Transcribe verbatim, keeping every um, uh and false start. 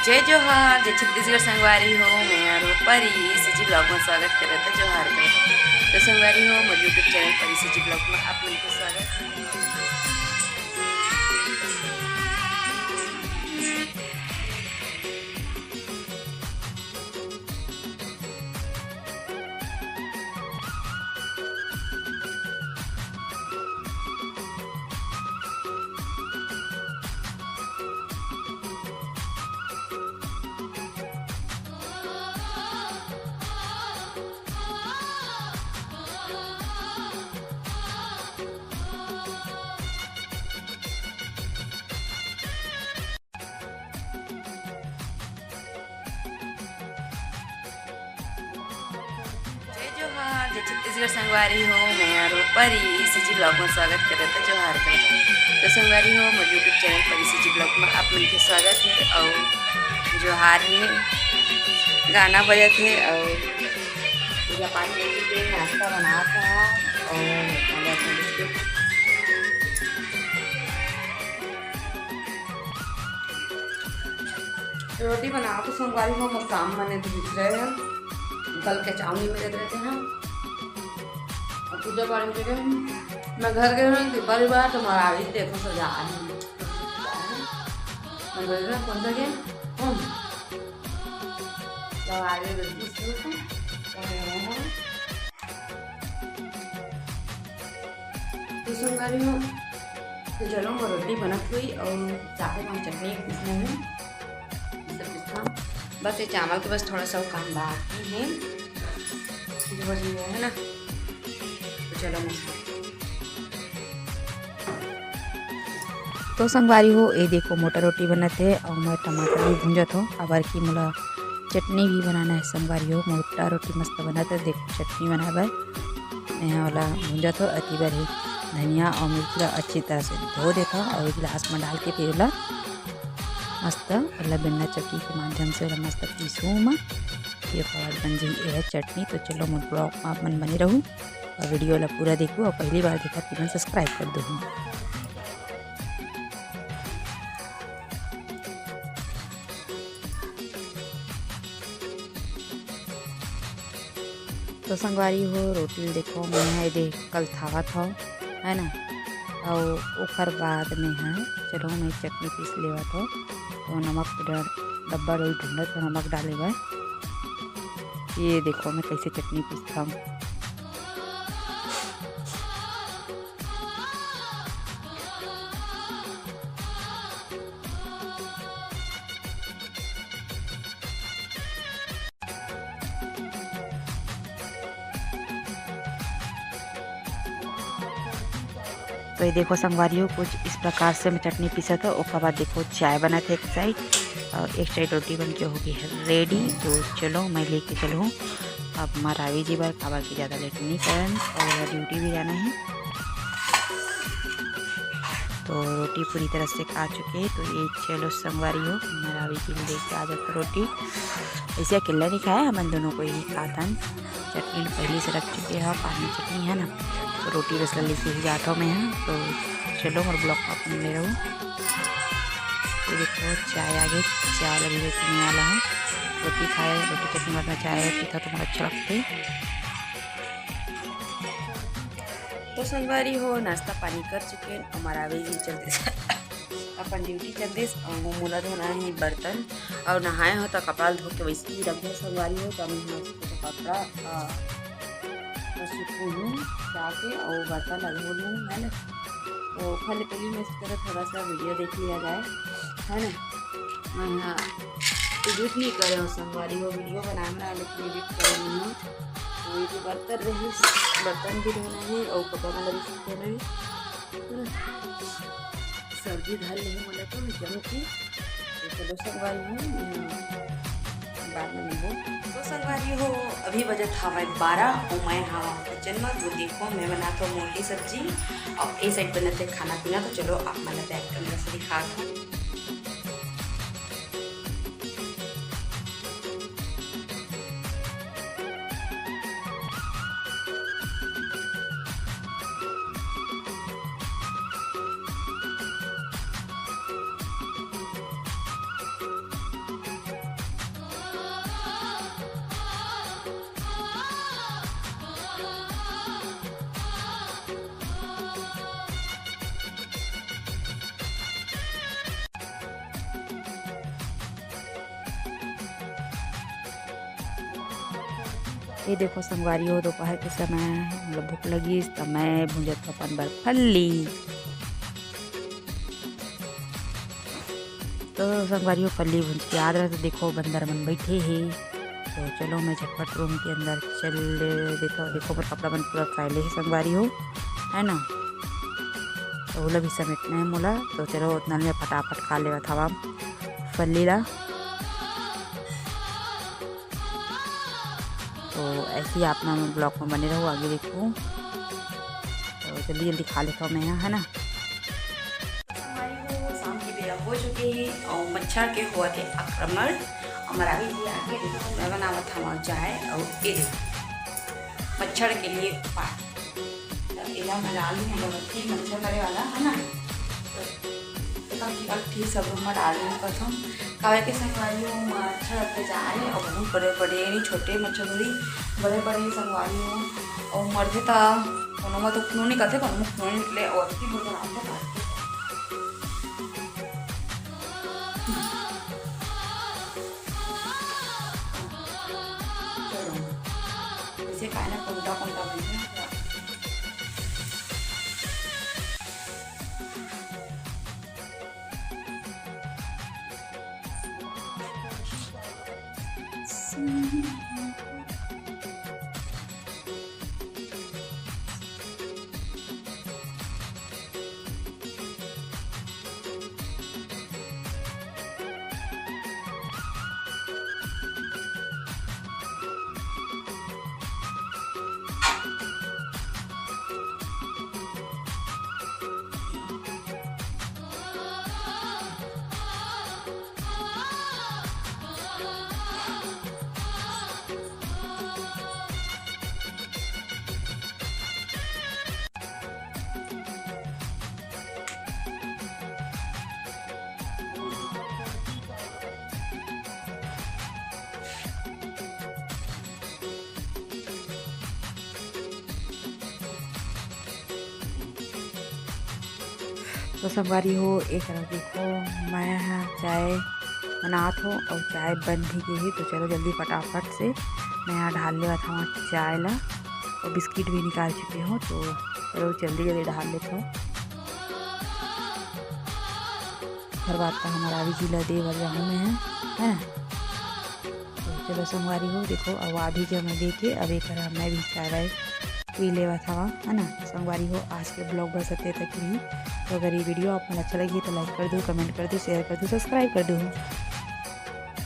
जय जोहार, जय छत्तीसगढ़ संगवारी हो, मैं हूँ परी, सीजी ब्लॉग में स्वागत करत है, जोहार करत है। तो संगवारी हो, मोर YouTube चैनल परी सीजी ब्लॉग में आप मन के स्वागत है। जय जोहार, जय छत्तीसगढ़ संगवारी हो, मैं हूँ परी, सीजी ब्लॉग में स्वागत करत है, जोहार करत है। तो संगवारी हो, मोर YouTube चैनल परी सीजी ब्लॉग में आप मन के स्वागत है। और जोहार में गाना बजत है और पूजा पाठ करके नाश्ता बनात है और खाना बिस्कुट रोटी बनाओ तो संगवारी हो, मोर काम मने तो दिख रहे हैं। कल के चावनी मेरे रहते हैं और पूजा पाठ करके मैं घर गए हूँ, दीपा री बात तुम्हारा आगे देखो सजा है। मैं बोल रहा कौन सा गेम? कौन? तो आगे बिल्कुल शुरू से तो संगवारी हो, तो चलो, मोर रोटी बनत हुई और साथे में चटनी पीसना है, सब कुछ काम। बस ये चावल के बस थोड़ा सा काम बाकी है, जो बच गया है ना, तो चलो मसाला। तो संगवारी हो, ये देखो मोटा रोटी बनत है और मैं टमाटर भी भूंजत हूँ, काबर कि मोला चटनी भी बनाना है संगवारी हो। मोटा रोटी मस्त बनत है, देखो चटनी बनाए बर मैं ओला भूंजत हो। अति बर ही धनिया और मिर्च ला अच्छी तरह से धो देथव और गिलास में डाल के फिर ओला मस्त ओला बेलना चक्की के माध्यम से ओला मस्त पीसू मैं। ये ओकर बाद बन जाही एह चटनी। तो चलो मोर ब्लॉग में आप मन बने रहू और वीडियो ला पूरा देखू और पहली बार देखा तेमन सब्सक्राइब कर दू। तो संगवारी हो, रोटी ल देखो, मैं ह एदे कलथावत हव, है ना, अउ ओकर बाद में ह चलो मैं चटनी पीस लेवत हव। तो नमक के डर-, डब्बा रोज ढूंढत हव नमक डाले बर। ये देखो मैं कैसे चटनी पीसत हव। तो ये देखो संगवारी हो, कुछ इस प्रकार से मैं चटनी पीसत हव। ओकर बाद देखो चाय बनत हे एक साइड और एक साइड रोटी बन के होगे हे रेडी। तो चलो मैं लेके चलहूँ अब मैं रावी जी बर, काबर कि ज़्यादा लेट नहीं करन और ड्यूटी भी जाना है। तो रोटी पूरी तरह से खा चुके, तो ये चलो संगवारी हो, मैं रावी जी लेके आ जाता रोटी। ऐसे अकेला नहीं खाया, हमन दोनों को ही खातन। चटनी पहले से रख चुके हैं, पानी चटनी है ना, तो रोटी बस लेके ही जाता हूँ मैं यहाँ। तो चलो मोर ब्लॉग में आप बने रहो। ये देखो चाय आ गई, चाय अभी मैं पीने वाला हूँ। रोटी खाए, रोटी चटनी बाद में चाय पीता तो मोर अच्छा लगते। तो संगवारी हो, नाश्ता पानी कर चुके हैं, हमारा अभी ही चलते अपन ड्यूटी चल दिस अउ मोला धोना हे बर्तन अउ नहाए हो त कपड़ा ल धो के वैसे ही रख दे संगवारी हो। त मैं ह कपड़ा, अ, सुखोहूँ जाके अउ बर्तन ल धो लूँ, है ना। तो ओखर ले पहले मैं सोचा थोड़ा सा वीडियो देख लिया जाए, है ना। मैं ह एडिट नहीं करे हो संगवारी हो, वीडियो बनाए बर, लेकिन एडिट करे नहीं हो। तो ये जो बर्तन रही, बर्तन भी धोना है और कपड़ा वाला भी सुखोना है। सर्दी धर ले मोला तो जम के। तो चलो संगवारी हो, मैं बाद में मिलबो। तो संगवारी हो, अभी बजत हवय बारह अउ मैं हवं किचन म। तो देखो मैं बनात हव मूली सब्जी अउ ए साइड बनत हे खाना पीना। तो चलो आप मन ला बैक कैमरा से दिखात हव। ये देखो संगवारी हो, दोपहर के समय मोला भूख लगिस, त मैं भूंजत हंव अपन बर फल्ली। तो संगवारी हो, फल्ली भूंज के आत रहा, तो देखो बंदर मन बैठे हे। तो चलो मैं झटपट रूम के अंदर चल देथंव। देखो मोर कपड़ा मन पूरा फैले हे संगवारी हो, है ना। तो ओला भी समेटना हे मोला। तो चलो ओतना ले फटाफट खा लेवत हवंव फल्ली ला। तो ऐसे ही आप मन vlog में बने रहो, आगे देखो। तो जल्दी जल्दी खा लेथंव मैं ह, है ना। हमारी वो शाम की बेरा हो चुके हे और मच्छर के होवत हे आक्रमण। हमारा भी ये आगे देखो, मैं बनावत हवंव चाय और ये देखो मच्छर के लिए उपाय। त एला मैं डाल दूँ, अगरबत्ती मच्छर मरे वाला, है ना। तो एक, एक, एक ठी सब रूम में डाल दूँ कथम। काहे के संगवारी हो, मच्छर अत्याचार हे और बहुत बड़े बड़े, यानी छोटे मच्छर थोड़ी, बड़े बड़े संगवारी हो। और मरथे त कोनो में तो खून निकलथे, कोनो में खून निकले और अतकी बुरा हालत हे। चलो, इसे खाए ना, कोंटा कोंटा बनथे। तो संगवारी हो, एक तरफ देखो, मैं ह चाय बनात हो और चाय बन भी गे हे। तो चलो जल्दी फटाफट से मैं ह ढाल लेवत हवं चाय ला, और बिस्किट भी निकाल चुके हो। तो चलो जल्दी जल्दी ढाल लेथो। घर बात का हमारा अभी जिला देवर जाहूँ मैं ह, है ना। तो चलो संगवारी हो, देखो अब आधी जगह देके अब एक मैं भी चाय वाय पी लेवत हवा, है ना। संगवारी हो, आज के vlog बस अतने तक ही। तो अगर ये video आप मन अच्छा लगी तो like कर दो, comment कर दो, share कर दो, subscribe कर दो।